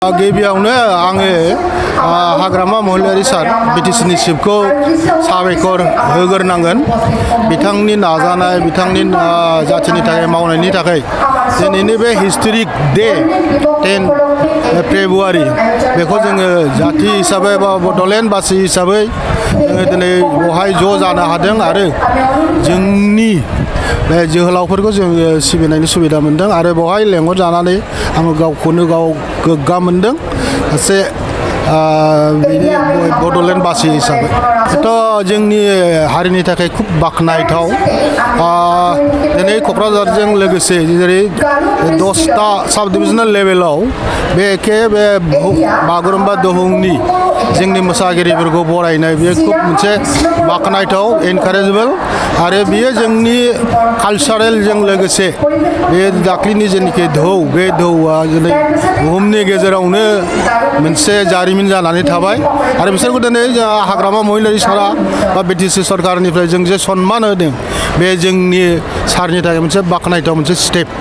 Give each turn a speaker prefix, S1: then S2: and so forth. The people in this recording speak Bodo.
S1: गिबियावनो आङो हाग्रामा महिलारि सार बिटिसिनि चिफखौ साबायखर होग्रोनांगोन। बिथांनि नाजानाय, बिथांनि जाथिनि थाखाय मावनायनि थाखाय दिनैनि बे हिस्टरिक डे 10 फेब्रुवारि बेखौ जोङो जाथि हिसाबै बा बड'लेण्डबासि हिसाबै जोङो दिनै बेवहाय ज' जानो हादों आरो जोंनि बे जोहोलावफोरखौ जोङो सिबिनायनि सुबिदा मोनदों आरो बेवहाय लेंहरजानानै आङो गावखौनो गाव गोग्गा मोनदों सासे बड'लेण्डबासि हिसाबै। थ' जोंनि हारिनि थाखाय खुब बाख्नायथाव दिनै क'क्राझारजों लोगोसे जेरै 10टा साब डिभिजनेल लेभेलाव बे बागुरुम्बा दोहौनि जोंनि मोसागिरिफोरखौ बरायनाय बेयो खुब मोनसे बाख्नायथाव एनकारेजेबोल आरो बियो जोंनि कालचारेलजों लोगोसे बे दाख्लिनि जेनाखि दोहौ बे दोहौआ दिनै बुहुमनि गेजेरावनो मोनसे जारिमिन जानानै थाबाय आरो बिसोरखौ दिनै हाग्रामा महिलारि सारा बा बिटिसि सरकारनिफ्राय जों जे सन्मान होदों बे जोंनि सारनि थाखाय मोनसे बाख्नायथाव मोनसे स्टेप।